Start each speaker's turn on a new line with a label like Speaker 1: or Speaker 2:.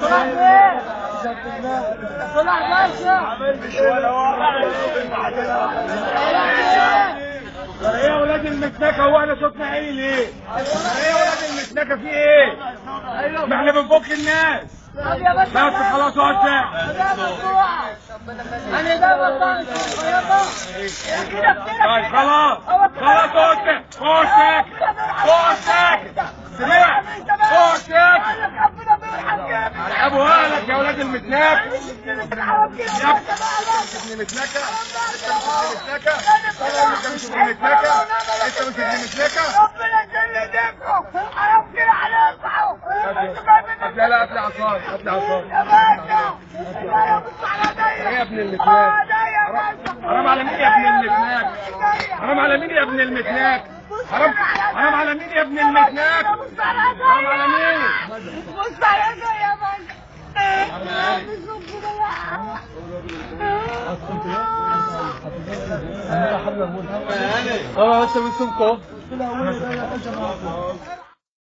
Speaker 1: صلاح بيه، صلاح باشا.
Speaker 2: ايه يا ولاد المتنكه، هو احنا صوتنا عالي ليه؟ ايه يا ولاد المتنكه، في ايه؟ ما احنا بنفك الناس.
Speaker 1: طب يا باشا
Speaker 2: بس خلاص اقعد ساكت.
Speaker 1: انا ده بطل كده.
Speaker 2: طيب خلاص خلاص اقعد ساكت، اقعد ساكت، اقعد ساكت، سمعت؟ اقعد ساكت. ابو اهلك يا ولاد المتناكه. يا ابن المتناكه، انت مش ابن المتناكه، انت مش ابن المتناكه، انت مش ابن المتناكه.
Speaker 1: ربنا يجل ايديكم، حرام كده على اصحابه.
Speaker 2: لا لا، هات لي عصاية، هات لي عصاية.
Speaker 1: يا باشا يا بص على ايديا.
Speaker 2: يا ابن المتناكه، حرام على مين يا ابن المتناكه؟ حرام على مين يا ابن المتناكه؟ حرام، حرام على مين يا ابن المتناكه؟
Speaker 1: بص على ايديا،
Speaker 2: حرام على مين؟
Speaker 1: بص على ايديا يا باشا.
Speaker 3: اه، انت من سمكو.